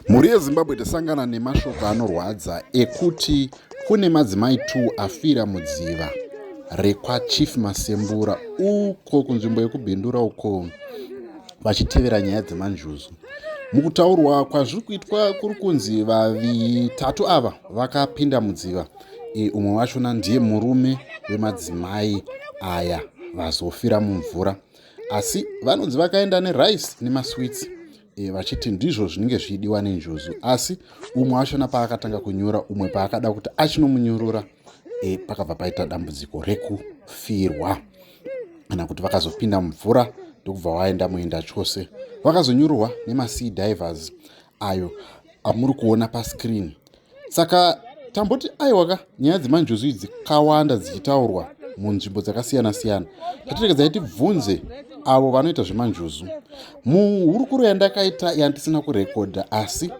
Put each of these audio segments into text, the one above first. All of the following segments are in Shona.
Mhuri yeZimbabwe tasangana nemashoko anorwadza ekuti kune madzimai 2 afira mudziva rekwaChief Masembura uko kunzvimbo yekuBindura uko vachitevera nyaya dzemanjuzu. Mukutaurwa kwazviri kuitwa kuri kunzi vavitatu ava vakapinda mudziva e, umwe wachona ndiye murume wemadzimai aya vazofira mumvura asi vanonzi vakaenda nerice nemasweets e, vachiti ndizvo zvinenge zvichidiwa nenjuzu asi umwe wachona paakatanga kunyura umwe paakada kuti achinomunyurura e, pakabva paita dambudziko rekufirwa kana kuti vakazopinda mumvura ndokubva waenda muenda chose vakazonyururwa nemasea divers ayo amuri kuona pascreen saka tamboti aiwaka nyaya dzemanjuzu idzi kawanda dzichitaurwa munzvimbo dzakasiyana siyana tatiregedzai tibvunze avo vanoita zvemanjuzu muhurukuro yandakaita yandisina kurekodha asi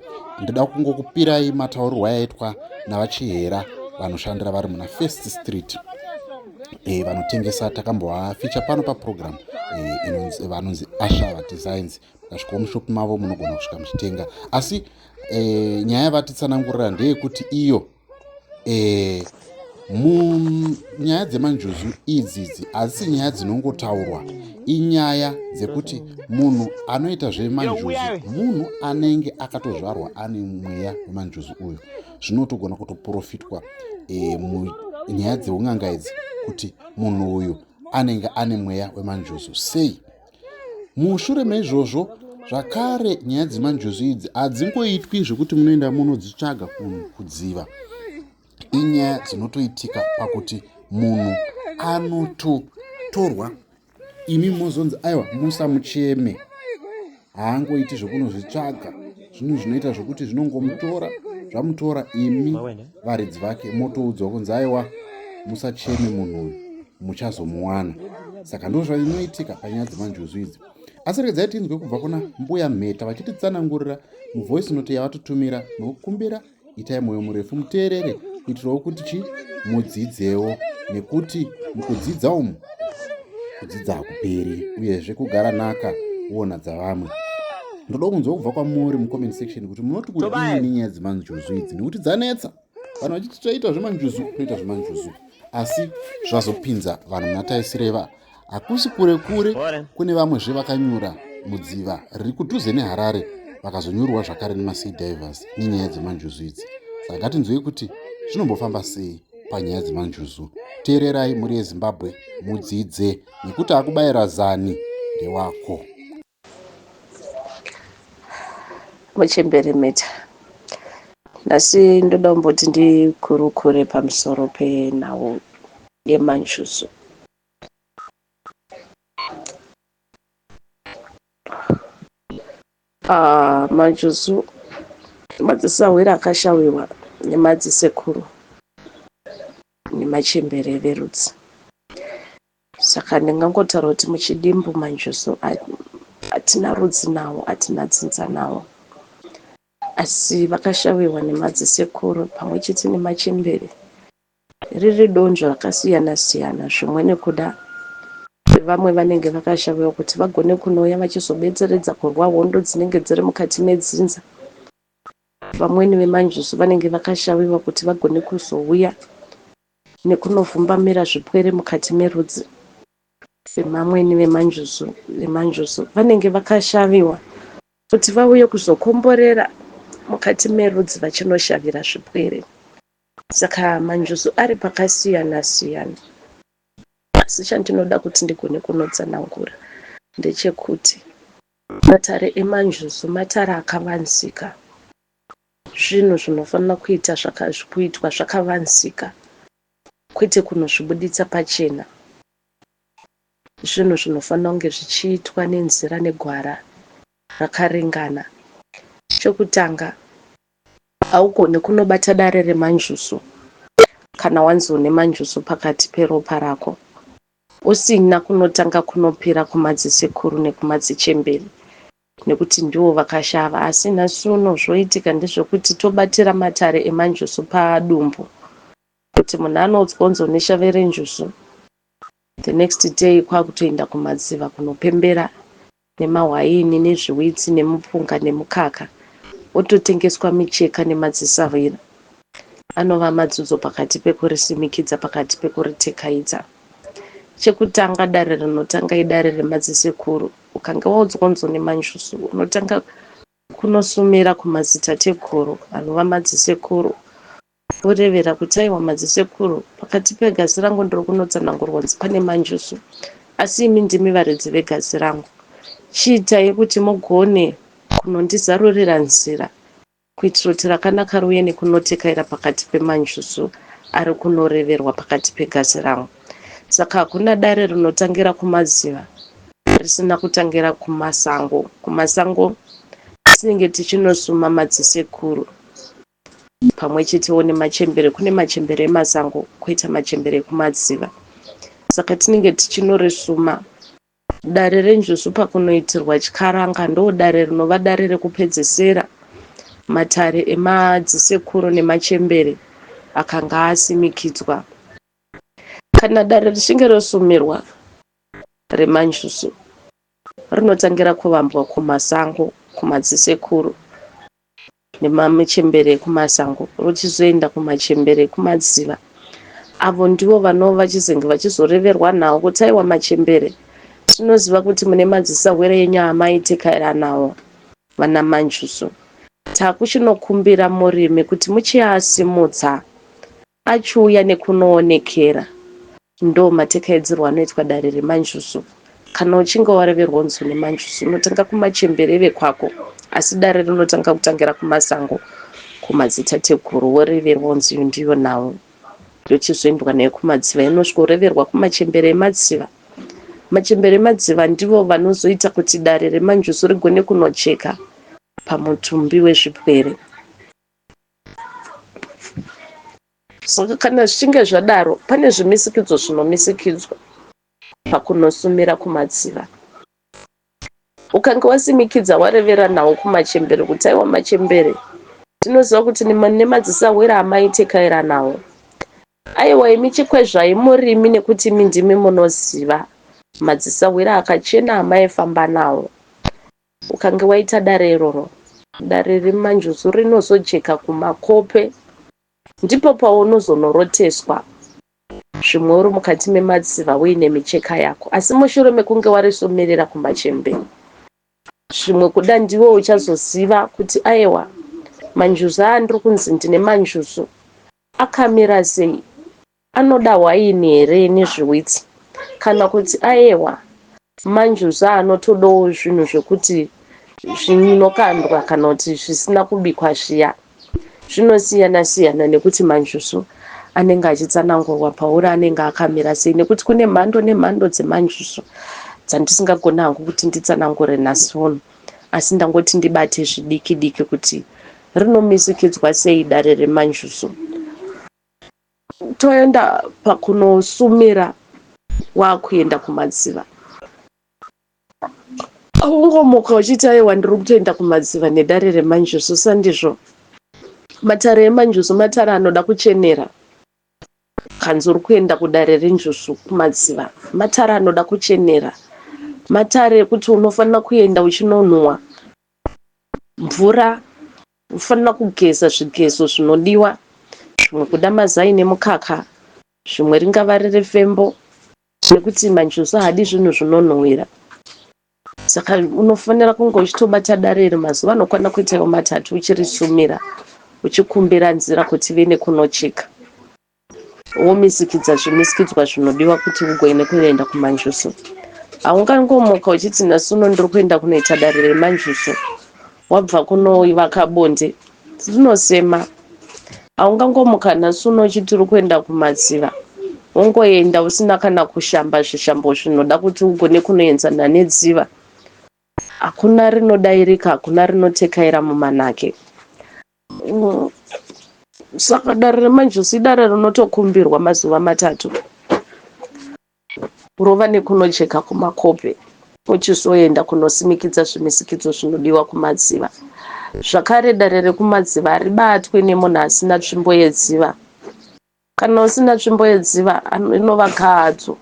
ndoda kungokupirai mataurirwo ayaitwa navachihera vanoshandira vari muna first street e, vanotengesa takambovaficha pano paprogram e, vanonzi ashava designs mukasvikawo mushopi mavo munogona kusvika muchitenga asi e, nyaya yavatitsanangurira ndeyekuti iyo e, munyaya dzemanjuzu idzidzi hadzisi nyaya dzinongotaurwa inyaya dzekuti munhu anoita zvemanjuzu munhu anenge akatozvarwa ane mweya wemanjuzu uyu zvinotogona kutoprofitwa e, munyaya dzeun'anga idzi kuti munhu uyu anenge ane mweya wemanjuzu sei Mushure meizvozvo zvakare nyaya dzemanjuzu idzi hadzingoitwi zvekuti munoenda munodzitsvaga kudziva. Inyaya dzinotoitika pakuti munhu anototorwa imi mozonzi aiwa musamucheme haangoiti zvekunozvitsvaga zvinhu zvinoita zvekuti zvinongomutora zvamutora imi varidzi vake motoudzwa kunzi aiwa musacheme munhu uyu muchazomuwana saka ndo zvinoitika panyaya dzemanjuzu idzi asi regedzai tinzwe kubva kuna mbuya mheta vachititsanangurira muvoice note yavatotumira nokukumbira itai mwoyo murefu muteerere kuitirawo kuti chi mudzidzewo nekuti mukudzidza umu kudzidza hakuperi uyezve kugara naka kuona dzavamwe ndoda kunzwa kubva kwamuri mucomment section kuti munoti kudii nenyaya dzemanjuzu idzi nekuti dzanetsa vanhu vachiti toita zvemanjuzu toita zvemanjuzu asi zvazopinza vanhu muna taisireva hakusi kure kure kune vamwezve vakanyura mudziva riri kudhuze neharare vakazonyurwa zvakare nemasea divers nenyaya dzemanjuzu idzi saka ngatinzwei kuti zvinombofamba sei panyaya dzemanjuzu teererai mhuri yezimbabwe mudzidze nekuti akubayira zani ndewako Muchembere Mheta, nhasi ndoda kumboti ndikurukure pamusoro penhau yemanjuzu. Ah, manjuzu madzisahwira akashawiwa nemadzisekuru nemachembere verudzi. Saka ndingangotaura kuti muchidimbu manjuzu hatina rudzi nawo, hatina dzinza nawo. Asi vakashawiwa nemadzisekuru pamwe chete nemachembere riri donzvo rakasiyana siyana zvimwe nekuda kwevamwe vanenge vakashawiwa kuti vagone kunouya vachizobetseredza kurwa hondo dzinenge dziri mukati medzinza. Vamweni vemanjuzu vanenge vakashawiwa kuti vagone kuzouya nekunovhumbamira zvipwere mukati merudzi vemamweni vemanjuzu vemanjuzu vanenge vakashaviwa kuti vauye kuzokomborera mukati merudzi vachinoshavira zvipwere saka manjuzu ari pakasiyana siyana asi chandinoda kuti ndigone kunotsanangura ndechekuti matare emanjuzu matare akavanzika Zvinhu zvinofanira kuita kuitwa zvakavanzika kwete kunozvibuditsa pachena. Zvinhu zvinofanira kunge zvichiitwa nenzira negwara rakaringana. Chekutanga, haugone kunobata dare remanjuzu kana wanzi une manjuzu pakati peropa rako usina kunotanga kunopira kumadzisekuru nekumadzichembere. nekuti ndivo vakashava asi nhasi uno zvoitika ndezvekuti tobatira matare emanjuzu padumbu kuti munhu anoudzwa kunzi une shave renjuzu the next day kwakutoenda kumadziva kunopembera nemahwaini nezviwitsi nemupunga nemukaka Wototengeswa micheka nemadzisahwira anova madzudzo pakati pekurisimikidza pakati pekuritekaidza. Chekutanga dare rinotanga idare remadzisekuru. Ukange waudzwa kunzi une manjuzu unotanga kunosumira kumadzitateguru anova madzisekuru Vorevera kuti aiwa madzisekuru pakati pegazi rangu ndiri kunotsanangurwa kunzi pane manjuzu asi imi ndimi varidzi vegazi rangu. Chiitai kuti mugone kunondizarurira nzira kuitira kuti rakanaka riuye nekunotekaira pakati pemanjuzu ari kunoreverwa pakati pegazi rangu. Saka hakuna dare rinotangira kumadziva risina kutangira kumasango. Kumasango tinenge tichinosuma madzisekuru. Pamwe chetewo nemachembere kune machembere emasango koita machembere ekumadziva saka tinenge tichinorisuma dare renjuzu pakunoitirwa chikaranga ndo dare rinova dare rekupedzesera matare emadzisekuru nemachembere akanga asimikidzwa kana dare richinge rosumirwa remanjuzu rinotangira kuvambwa kumasango kumadzisekuru nemachembere ekumasango rochizoenda kumachembere ekumadziva. Avo ndivo vanova vachizenge vachizoreverwa nhau kuti aiwa machembere tinoziva kuti mune madzisahwira enyu amaitekaira nawo vana Manjuzu. Takuchinokumbira murimi kuti muchiasimudza achiuya nekunoonekera. Ndoo matekaidzirwo anoitwa dare remanjuzu. Kana uchinge wareverwa kunzi une manjuzu unotanga kumachembere vekwako asi dare rinotanga kutangira kumasango kumadzitateguru woreverwa kunzi iyo ndiyo nhau yochizoendwa nayo kumadziva inosvikoreverwa kumachembere emadziva. Machembere emadziva ndivo vanozoita kuti dare remanjuzu rigone kunocheka pamutumbi wezvipwere. Saka kana zvichinge zvadaro, pane zvimisikidzo zvinomisikidzwa pakunosumira kumadziva. Ukange wasimikidza warevera nawo kumachembere kuti aiwa machembere, tinoziva kuti nemadzisahwira amaitekaira nawo. Aiwa imi chikwezvai murimi nekuti imi ndimi munoziva madzisahwira akachena amaifamba nawo. Ukange waita dare iroro, dare remanjuzu rinozojeka kumakope Ndipo paunozonoroteswa zvimwe uri mukati memadziva uine micheka yako asi mushure mekunge warisumirira kumachembere zvimwe kuda ndiwe uchazoziva kuti aewa manjuzu aa ndiri kunzi ndine manjuzu akamira sei Anoda waini here nezviwitsi kana kuti aewa manjuzu anotodawo zvinhu zvekuti zvinokandwa kana kuti zvisina kubikwa zviya. Zvinosiyana siyana nekuti manjuzu anenge achitsanangurwa pauri anenge akamira sei nekuti kune mhando nemhando dzemanjuzu dzandisingagoni hangu kuti nditsanangure nhasi uno asi ndangoti ndibate zvidiki diki kuti rinomisikidzwa sei dare remanjuzu. Toenda pakunosumira wakuenda kumadziva. Haungomuka uchiti aiwa ndiri kutoenda kumadziva nedare remanjuzu sandizvo. Matare emanjuzu matare anoda kuchenera. Kanzi uri kuenda kudare renjuzu kumadziva matare anoda kuchenera. Matare ekuti unofanira kuenda uchinonhuwa mvura Unofanira kugeza zvigezo zvinodiwa, zvimwe kuda mazai nemukaka, zvimwe ringava riri fembo nekuti manjuzu haadi zvinhu zvinonhuwira. Saka unofanira kunge uchitobata dare iri mazuva anokwana kuita iwo matatu uchirisumira uchikumbira nzira kuti ive nekunocheka. Womisikidza zvimisikidzwa zvinodiwa kuti ugoine kuenda kumanjuzu. Haungangomuka uchiti nhasi uno ndiri kuenda kunoita dare remanjuzu wabva kunoivaka bonde rinosema. Haungangomuka nhasi uno uchiti uri kuenda kumadziva wongoenda usina kana kushamba zvishambo zvinoda kuti ugone kunoenzana nedziva. Hakuna rinodairika, hakuna rinotekaira mumanake. Saka dare remanjuzu idare rinotokumbirwa mazuva matatu kurova nekunocheka kumakope uchizoenda kunosimikidza zvimisikidzo zvinodiwa kumadziva. Zvakare dare rekumadziva haribatwe nemunhu asina tsvimbo yedziva. Kana usina tsvimbo yedziva inova kahadzo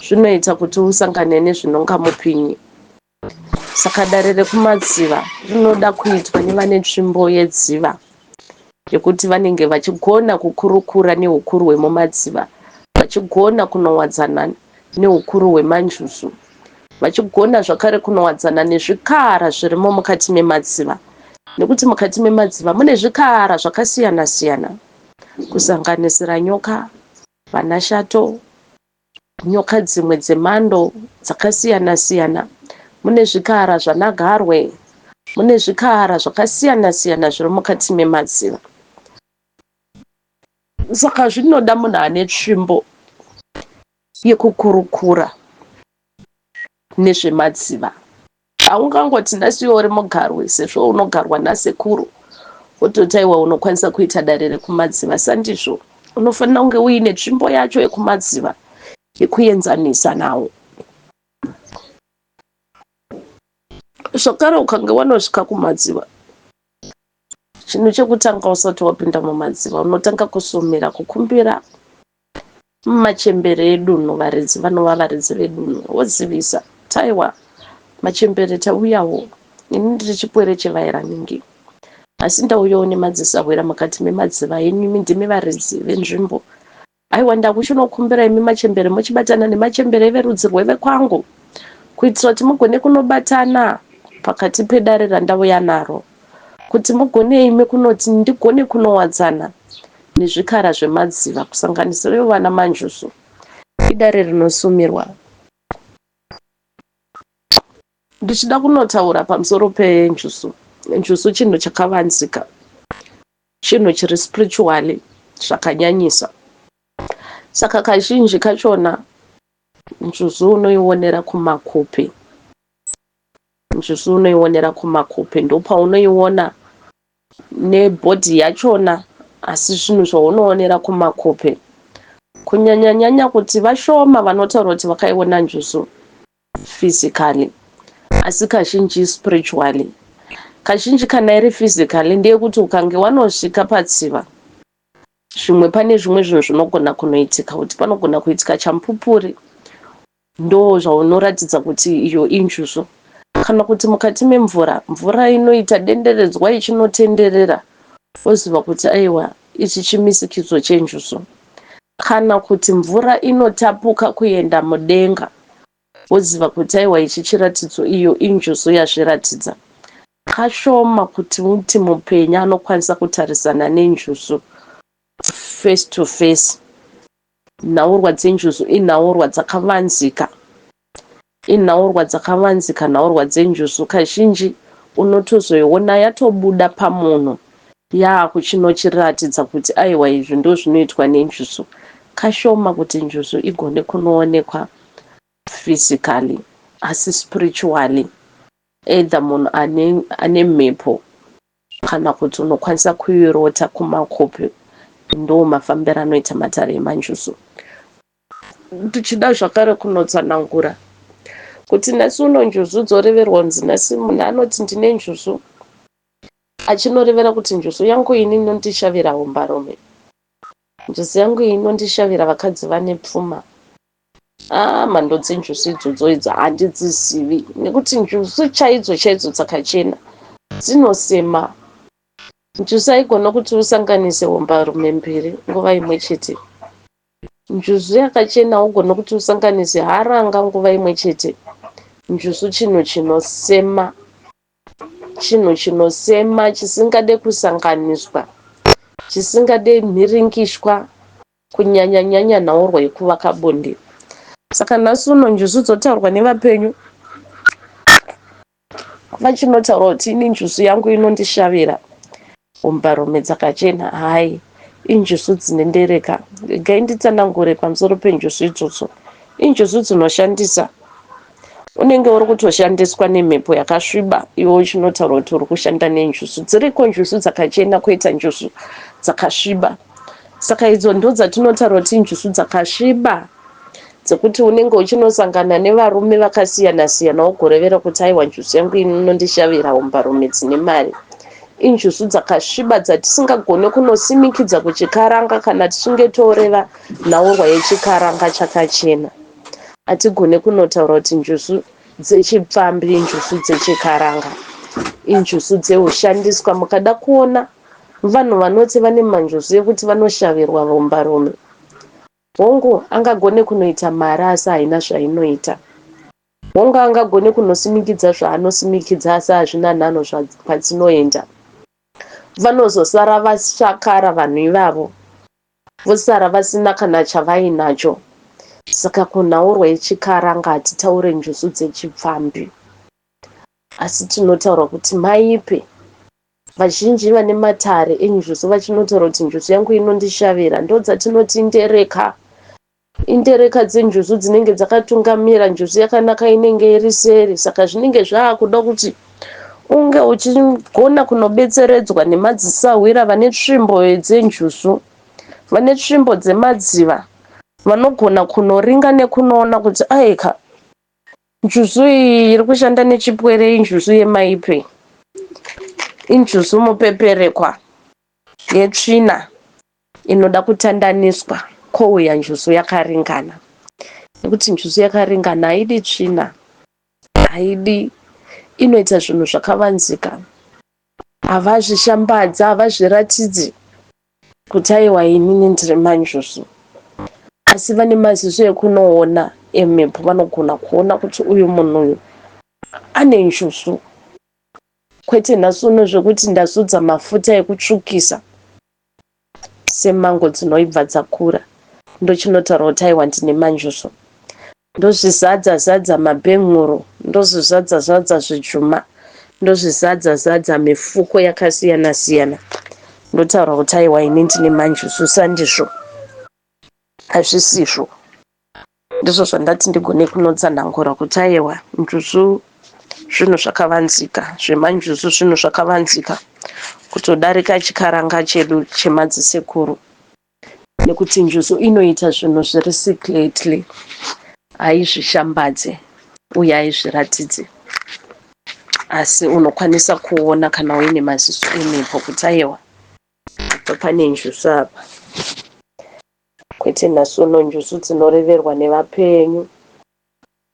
zvinoita kuti usangane nezvinonga mupinyi. Saka dare rekumadziva rinoda kuitwa nevane tsvimbo yedziva yekuti vanenge vachigona kukurukura neukuru hwemumadziva, vachigona kunowadzana neukuru hwemanjuzu, vachigona zvakare kunowadzana nezvikara zvirimo mukati memadziva nekuti mukati memadziva mune zvikara zvakasiyana siyana kusanganisira nyoka, vanashato, nyoka dzimwe dzemhando dzakasiyana siyana. Mune zvikara zvanagarwe, mune zvikara zvakasiyana siyana zviri mukati memadziva. Saka zvinoda munhu ane tsvimbo yekukurukura nezvemadziva. Haungangoti nhasi iwe uri mugarwi sezvo unogarwa nasekuru wototi aiwa unokwanisa kuita dare rekumadziva. Sandizvo, unofanira kunge uine tsvimbo yacho yekumadziva yekuenzanisa nawo. Zvakare ukange wanosvika kumadziva, chinhu chekutanga usati wapinda mumadziva unotanga kusumira kukumbira machembere edunhu varidzi vanova varidzi vedunhu wozivisa kuti aiwa machembere tauyawo ini ndiri chipwere chevairaningi asi ndauyawo nemadzisahwira mukati memadziva enyu imi ndimi varidzi venzvimbo Aiwa ndakuchinokumbira imi machembere mochibatana nemachembere everudzi rwevekwangu kuitira kuti mugone kunobatana pakati pedare randauya naro kuti mugone imi kunoti ndigone kunowadzana nezvikara zvemadziva kusanganisira ivo vana manjuzu. Idare rinosumirwa. Ndichida kunotaura pamusoro penjuzu. Njuzu chinhu chakavanzika. Chinhu chiri spiritually zvakanyanyisa. Saka kazhinji kachona njuzu unoionera kumakupe. Njuzu unoionera kumakupe ndopaunoiona nebhodhi yachona asi zvinhu zvaunoonera kumakupe. Kunyanya-nyanya kuti vashoma vanotaura kuti vakaiona njuzu physically asi kazhinji spiritually. Kazhinji kana iri physically ndeyekuti ukange wanosvika patsiva zvimwe pane zvimwe zvinhu zvinogona kunoitika kuti panogona kuitika chamupupuri ndo zvaunoratidza kuti iyo injuzu kana kuti mukati memvura mvura inoita denderedzwa ichinotenderera woziva kuti aiwa ichi chimisikidzo chenjuzu kana kuti mvura inotapuka kuenda mudenga woziva kuti aiwa ichi chiratidzo iyo injuzu yazviratidza. Kashoma kuti uti mupenyu anokwanisa kutarisana nenjuzu face to face. Nhaurwa dzenjuzu inhaurwa dzakavanzika. Inhaurwa dzakavanzika nhaurwa dzenjuzu kazhinji unotozoiona yatobuda pamunhu yaakuchinochiratidza kuti aiwa izvi ndozvinoitwa nenjuzu. Kashoma kuti njuzu igone kunoonekwa physically asi spiritually either munhu ane, ane mhepo kana kuti unokwanisa kuirota kumakope ndo mafambiro anoita matare emanjuzu. Ndichida zvakare kunotsanangura kuti nhasi uno njuzu dzoreverwa kunzi nhasi munhu anoti ndine njuzu achinorevera kuti njuzu yangu ini inondishavira hombarume njuzu yangu iyi inondishavira vakadzi vane pfuma aa mhando dzenjuzu idzodzo idzo handidzizivi nekuti njuzu chaidzo chaidzo dzakachena dzinosema njuzu haigona kuti usanganise hombarume mbiri nguva imwe chete Njuzu yakachena haugone kuti usanganise haranga nguva imwe chete. Njuzu chinhu chinosema. Chinhu chinosema chisingade kusanganiswa. Chisingade mhiringishwa kunyanya nyanya nhaurwa yekuvaka bonde. Saka nhasi uno njuzu dzotaurwa nevapenyu vachinotaura kuti ini njuzu yangu inondishavira hombarume dzakachena hayi injuzu dzine ndereka regai nditsanangure pamusoro penjuzu idzodzo injuzu dzinoshandisa unenge uri kutoshandiswa nemhepo yakasviba iwe uchinotaura kuti uri kushanda nenjuzu dziriko njuzu dzakachena koita njuzu dzakasviba Saka idzo ndodzatinotaura kuti injuzu dzakasviba dzekuti unenge uchinosangana nevarume vakasiyana siyana wogorevera kuti aiwa njuzu yangu inondishavira hombarume dzine mari. Injuzu dzakasviba dzatisingagone kunosimikidza kuchikaranga kana tichinge toreva nhaurwa yechikaranga chakachena. Hatigone kunotaura kuti njuzu dzechipfambi, injuzu dzechikaranga, injuzu dzeushandiswa. Mukada kuona vanhu vanoti vane manjuzu ekuti vanoshavirwa vombarume, hongu angagone kunoita mari asi haina zvainoita. Hongu angagone kunosimikidza zvaanosimikidza asi hazvina nhanho kwadzinoenda. Vanozosara vasakara vanhu ivavo, vosara vasina kana chavainacho. Saka kunhaurwa yechikaranga hatitaure njuzu dzechipfambi, asi tinotaura kuti maipe. Vazhinji vane matare enjuzu vachinotaura kuti njuzu yangu inondishavira, ndodzatinoti ndereka. Indereka dzenjuzu dzinenge dzakatungamira, njuzu yakanaka inenge iri seri, saka zvinenge zvaakuda kuti unge uchigona kunobetseredzwa nemadzisahwira vane tsvimbo dzenjuzu, vane tsvimbo dzemadziva, vanogona kunoringa nekunoona kuti aika njuzu iyi iri kushanda nechipwere injuzu yemaipe, injuzu mupeperekwa yetsvina inoda kutandaniswa kouya njuzu yakaringana nekuti njuzu yakaringana haidi tsvina, haidi, inoita zvinhu zvakavanzika. Havazvishambadzi, havazviratidzi kuti aiwa inini ndiri manjuzu, asi vane maziso ekunoona emhepo vanogona kuona kuti uyu munhu uyu ane njuzu. Kwete nhasi uno zvekuti ndazodza mafuta ekutsvukisa semango dzinoibva dzakura ndochinotaura kuti aiwa ndine manjuzu. Ndozvizadza zadza mabhen'uro, ndozvizadza zadza zvijuma, ndozvizadza zadza mifuko yakasiyana siyana ndotaura kuti aiwa ini ndine manjuzu. Sandizvo, hazvisizvo. Ndizvo zvandati ndigone kunotsanangura kuti aiwa njuzu zvinhu zvakavanzika, zvemanjuzu zvinhu zvakavanzika kutodarika chikaranga chedu chemadzisekuru nekuti njuzu inoita zvinhu zviri secretly, haizvishambadze uye haizviratidze asi unokwanisa kuona kana uine maziso emhepo kuti aiwa apa pane njuzu apa. Kwete nhasi uno njuzu dzinoreverwa nevapenyu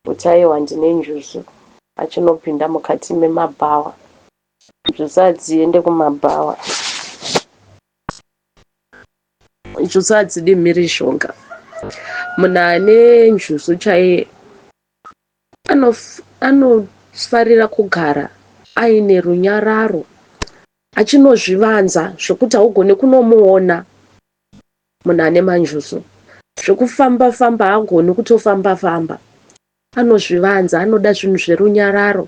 kuti aiwa ndine njuzu achinopinda mukati memabhawa. Njuzu hadziende kumabhawa. Njuzu hadzidi mhirizhonga. Munhu ane njuzu chaiye anofarira kugara aine runyararo achinozvivanza zvekuti haugone kunomuona. Munhu ane manjuzu zvekufamba famba haagoni kutofamba famba, anozvivanza, anoda zvinhu zverunyararo.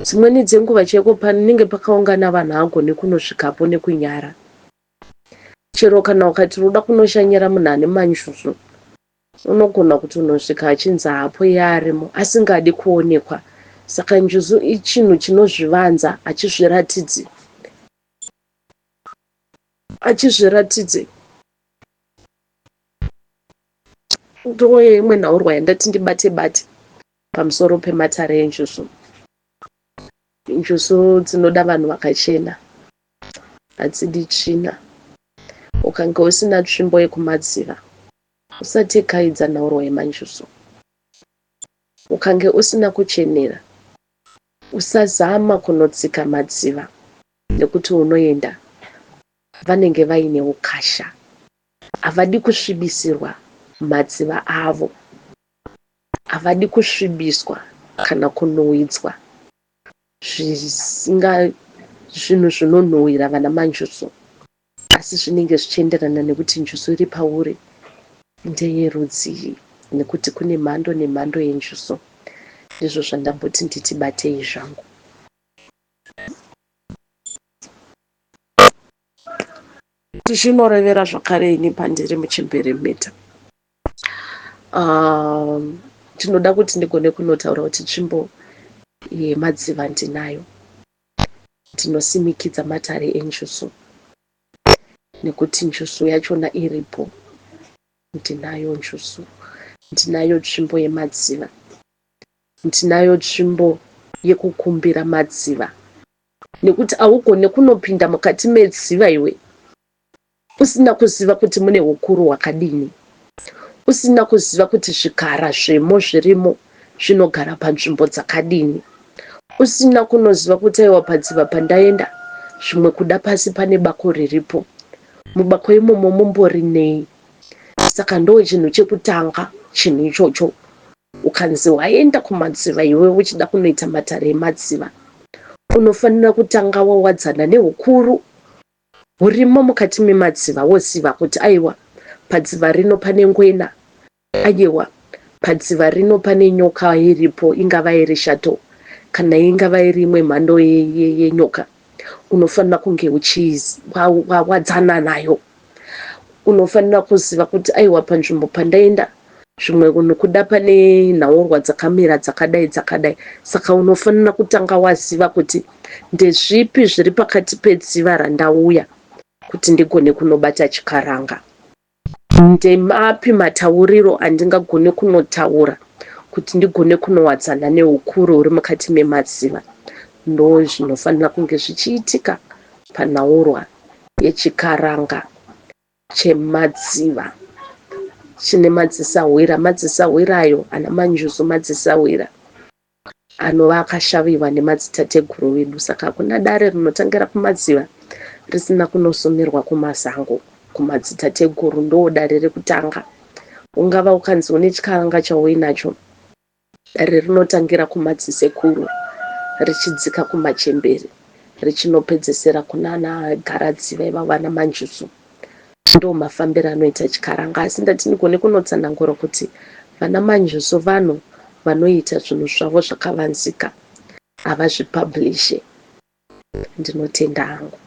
Dzimweni dzenguva chaiko panenge pakaungana vanhu haagoni kunosvikapo nekunyara. Chero kana ukati unoda kunoshanyira munhu ane manjuzu unogona kuti unosvika achinzi haapo iye arimo asingadi kuonekwa. Saka njuzu chinhu chinozvivanza hachizviratidzi. Achizviratidze. Ndoimwe nhaurwa yandati ndibate bate pamusoro pematare enjuzu. Njuzu dzinoda vanhu vakachena, hadzidi tsvina. Ukange usina tsvimbo yekumadziva, usatekaidza nhaurwa yemanjuzu. Ukange usina kuchenera, usazama kunotsika madziva nekuti unoenda vanenge vaine ukasha. Havadi kusvibisirwa madziva avo. Havadi kusvibiswa kana kunhuhwidzwa zvisinga zvinhu zvinonhuhwira vana manjuzu asi zvinenge zvichienderana nekuti njuzu iri pauri ndeyerudzii nekuti kune mhando nemhando yenjuzu. Ndizvo zvandamboti nditi batei zvangu. Tichinorevera zvakare ini pandiri muchembere mheta. Ndinoda kuti ndigone kunotaura kuti tsvimbo yemadziva ndinayo. Ndinosimikidza matare enjuzu nekuti njuzu yachona iripo. Ndinayo njuzu, ndinayo tsvimbo yemadziva, ndinayo tsvimbo yekukumbira madziva nekuti haugone kunopinda mukati medziva iwe usina kuziva kuti mune hukuru hwakadini, usina kuziva kuti zvikara zvemo zvirimo zvinogara panzvimbo dzakadini. Usina kunoziva kuti aiwa padziva pandaenda zvimwe kuda pasi pane bako riripo. Mubako imomo mumbori nei? Saka ndoo chinhu chekutanga chinhu ichocho. Ukanzi waenda kumadziva iwe uchida kunoita matare emadziva, unofanira kutanga wawadzana neukuru hurimo mukati memadziva woziva kuti aiwa padziva rino pane ngwena, Ayewa, padziva rino pane nyoka iripo, ingava iri shato kana ingava iri imwe mhando yenyoka, unofanira kunge uchiwadzana nayo. Unofanira kuziva kuti aiwa panzvimbo pandaenda zvimwe nokuda pane nhaurwa dzakamira dzakadai dzakadai. Saka unofanira kutanga waziva kuti ndezvipi zviri pakati pedziva randauya kuti ndigone kunobata chikaranga. Ndemapi matauriro andingagone kunotaura kuti ndigone kunowadzana nehukuru huri mukati memadziva? Ndozvinofanira kunge zvichiitika panhaurwa yechikaranga chemadziva chine madzisahwira. Madzisahwira ayo ana manjuzu madzisahwira. Anova akashaviwa nemadzitateguru edu saka hakuna dare rinotangira kumadziva risina kunosomerwa kumasango kumadzitateguru ndoo dare rekutanga ungava ukanzi une chikaranga chauinacho dare rinotangira kumadzisekuru richidzika kumachembere richinopedzesera kunana garadziva ivavo ana manjuzu Ndomafambiro anoita chikaranga asi ndati ndigone kunotsanangura kuti vana Manjuzu vanhu vanoita zvinhu zvavo zvakavanzika havazvipublishe. Ndinotenda hangu.